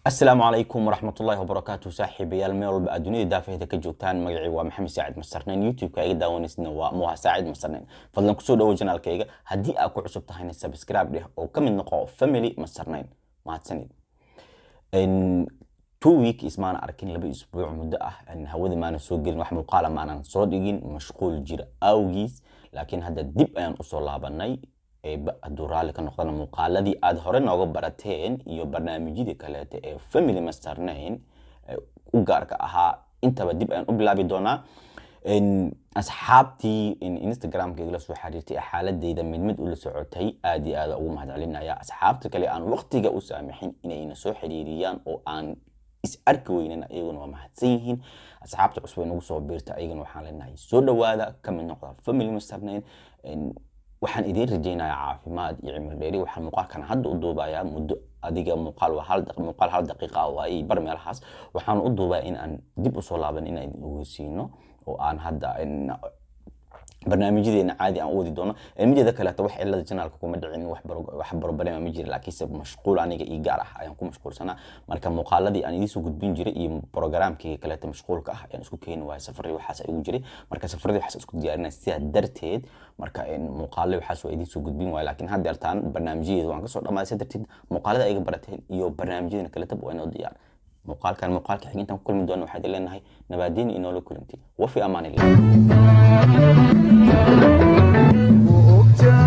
Asalaamu calaykum waraxmatullaahi wabarakaatu, saaxiibayaal meel walba aad dunida daafaheda ka joogtaan. Magacii waa Maxamed Saacid Masarnayn, YouTube-ka iga daawanaysidna waa Muha Saacid Masarnayn. Fadlan kusoo dhawo channelkayga. Haddii aad ku cusub tahayna, subscribe dheh oo ka mid noqo family Masarnayn. Mahadsanid. 2 weeks maana arkin, 2 isbuuc muddo ah hawada maana soo gelin, wax muuqaala maanan soo dhigin, mashquul jira awgiis. Laakiin hadda dib ayaan usoo laabanay. Hadduu raalli ka noqdana, muuqaaladii aad hore nooga barateen iyo barnaamijyadii kaleete ee family Master Nine u gaarka ahaa intaba dib ayaan u bilaabi doonaa. Asxaabtii Instagramka igala soo xiriirtay ee xaaladeyda mid mid ula socotay, aad iyo aad ugu mahadcelinaya. Asxaabta kale aan waqtiga u saamixin inayna soo xiriiriyaan oo aan is arki weynana, iyaguna waa mahadsan yihiin. Asxaabta cusub ee nagu soo biirta, ayagana waxaan leenahay soo dhawaada, ka mid noqda family Master Nine. Waxaan idiin rajaynayaa caafimaad iyo cimri dheeri. Waxaan muuqaalkan hadda u duubayaa muddo adiga muuqaal waa hal muuqaal 1 daqiiqa ah waaye bar meelahaas. Waxaan u duubaya in aan dib usoo laaban, in aan idin ogeysiino oo aan hadda barnaamijyadeena caadi aan u wadi doono. Mideeda kaleeto, wax cilada channelka kuma dhicin, wax problema ma jira, laakiinse mashquul aniga ii gaar ah ayaan ku mashquulsanaa. Marka muuqaaladii aan idiin soo gudbin jiray iyo programkayga kaleeto mashquulka ah ayaan isku keeni waayay. Safaradii waxaas igu jiray, marka safaradii waxaas isku diyaarinaya, sidaa darteed marka muuqaalada waxaas waa idiin soo gudbin waaya. Laakiin hadda yartaan barnaamijyadeeda waan kasoo dhamaaday, sidaa darteed muuqaalada ayga barateen iyo barnaamijyadeena kaleetaba waa inoo diyaar. Muuqaalkan muuqaalka xig intaan ku kulmi doono, waxaa idin leenahay nabaadiin, inoola kulanti, wa fi amaan illah. Ogtahay.